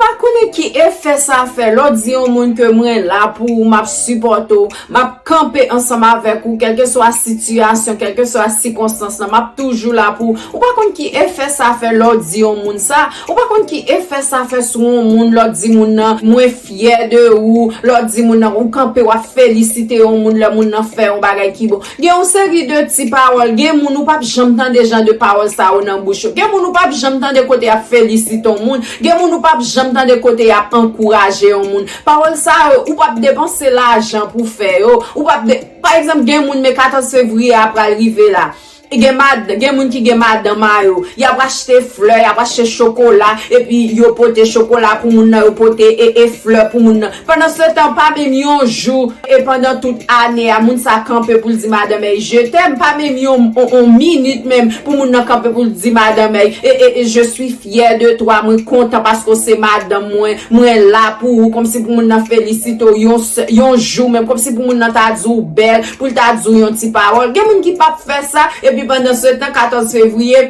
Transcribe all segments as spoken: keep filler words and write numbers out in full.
Pa konnen ki efè sa fè lè w di yon moun ke mwen la pou ou, m ap sipòte w, m ap kanpe ansanm avèk ou, kèlkeswa sitiyasyon, kèlkeswa sikonstans lan, m ap toujou la pou ou. Ou pa konn ki efè sa fè lè w di yon moun sa. Ou pa konn ki efè sa fè sou yon moun lè w di moun nan mwen fyè de ou, lè w di moun nan ou kanpe w ap felisite yon moun lè moun nan fè yon bagay ki bon. Gen yon seri de ti pawòl, gen moun ou p ap janm tande jan de pawòl sa yo nan bouch yo. Gen moun ou p ap janm tande kote y ap felisite yon moun. Gen moun ou p ap janm tande kote y ap ankouraje yon moun. Pawòl sa yo, ou p ap depanse lajan pou fè yo. Ou p ap de... Pa egzanp, gen moun men katòz fevriye a pral rive la. Gen mad, gen moun ki gen madanm a yo, y ap achte flè, y ap achte chokola, epi yo pote chokola pou moun nan, yo pote e, e flè pou moun nan. Pandan se tan, pa menm yon jou, e pandan tout ane a, moun sa kanpe pou l di madanm èy je t'aime, pa menm yon, yon, yon minit menm pou moun nan kanpe pou l di madanm èy, e, e, e je suis fier de toi, mwen kontan paske w se madanm mwen, mwen la pou ou, kòmsi pou moun nan felisite w yon, yon jou menm, kòmsi pou moun nan ta di w bèl, pou l ta di w yon ti pawòl. Gen moun ki p ap fè sa, epi pandan se tan, katòz fevriye,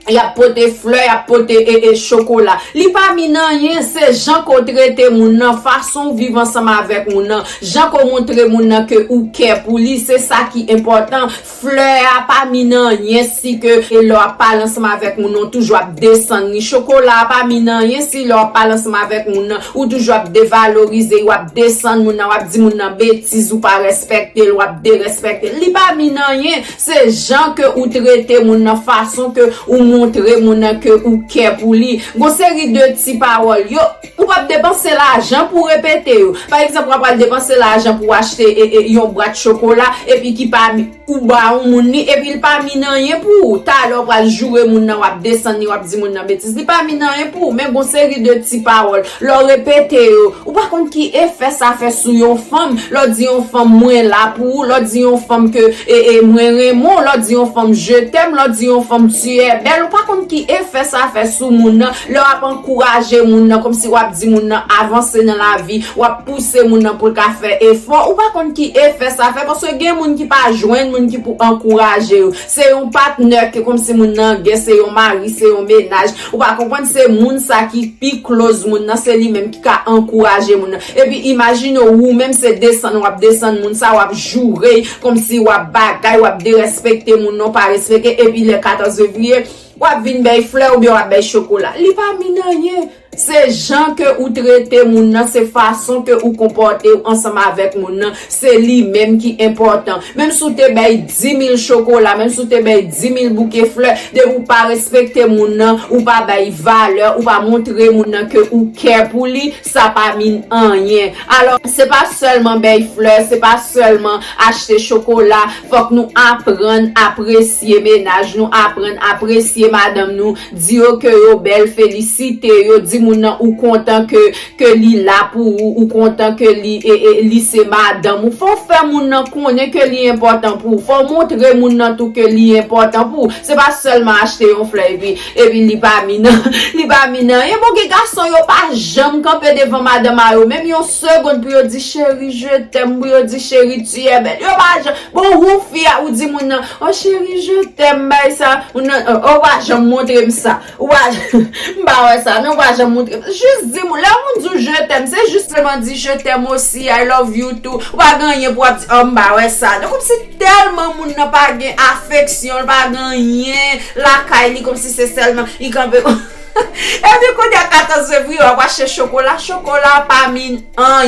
y ap pote flè, y ap pote e, e, chokola. Li pa min anyen, se jan ke w trete moun nan, fason w viv ansanm avèk moun nan, jan ke w montre moun nan ke ou kè pou li, se sa ki enpòtan. Flè a pa min anyen si ke e lè w ap pale ansanm avèk moun nan, w toujou ap desann li. Chokola a pa min anyen si lè w ap pale ansanm avèk moun nan, ou toujou ap devalorize, w ap desann moun nan, w ap di moun nan betiz, ou pa respekte l, w ap derespekte l. Li pa min anyen, se jan ke ou trete moun nan, fason ke ou montre moun nan ke ou kè pou li. Gon seri de ti pawòl yo, ou p ap depanse lajan pou repete yo. Pa egzanp, w ap al depanse lajan pou achte e, e, yon bwat chokola, epi ki pa ou ba yon moun li, epi l pa min anyen pou ou. Talè w pral joure moun nan, w ap desann li, w ap di moun nan betiz. Li pa min anyen pou ou, men gon seri de ti pawòl. Lè w repete yo, ou pa konn ki efè sa fè sou yon fanm. Lè w di yon fanm, mwen la pou ou. Lè w di yon fanm ke, e, e, mwen renmen w. Lè w di yon fanm, je t'aime. Lè w di yon fanm, tu es belle. Ou pa konn ki efè sa fè sou moun nan. Lè w ap ankouraje moun nan, kòmsi w ap di moun nan avanse nan lavi, w ap pouse moun nan pou l ka fè efò. Ou pa konn ki efè sa fè, paske gen moun ki pa jwenn moun ki pou ankouraje yo. Se yon patnè ke kòmsi moun nan gen, se yon mari, se yon mennaj. Ou pa konprann, se moun sa ki pi close moun nan, se li menm ki ka ankouraje moun nan. Epi imajine w, ou menm se desann, w ap desann moun sa, w ap joure, kòmsi w ap bagay, w ap derespekte moun nan, w pa respekte, epi lè katòz fevriye, w ap vin bay flè oubyen w ap bay chokola. Li pa min anyen. Se jan ke ou trete moun nan, se fason ke ou konpòte w ansanm avèk moun nan, se li menm ki enpòtan. Menm si w te bay di mil chokola, menm si w te bay di mil bouke flè, depi w pa respekte moun nan, ou pa bay valè, ou pa montre moun nan ke ou kè pou li, sa pa min anyen. Alò, se pa sèlman bay flè, se pa sèlman achte chokola, fòk nou aprann apresye mennaj nou, aprann apresye madanm nou, di yo ke yo bèl, felisite yo, di moun nan ou kontan ke, ke li la pou ou, ou kontan ke li, e, e, li se madanm ou. Fò w fè moun nan konnen ke li enpòtan pou ou. Fò w montre moun nan tou ke li enpòtan pou ou. Se pa sèlman achte yon flè epi, epi li pa min, li pa min anyen. Bon, gen gason yo pa janm kanpe devan madanm a yo, menm yon segonn pou yo di cheri, je t'aime, pou yo di cheri, tu es belle. Yo pa janm. Bon, ou fi a, ou di moun nan, oh chérie, je t'aime, bay sa. Moun nan, oh, ou pa janm montre m sa. Ou pa, m pa wè sa, non, ou pa janm montre m. Jis di moun, lè moun di w je t'aime, se jis sèlman di je t'aime aussi, I love you too. Ou pa gen anyen pou w ap di, oh, m pa wè sa. Non, kòmsi tèlman moun nan pa gen afeksyon, l pa gen anyen lakay li, kòmsi se sèlman, li kanpe. Epi kounye a katòz fevriye, w ap achte chokola, chokola pa min anyen.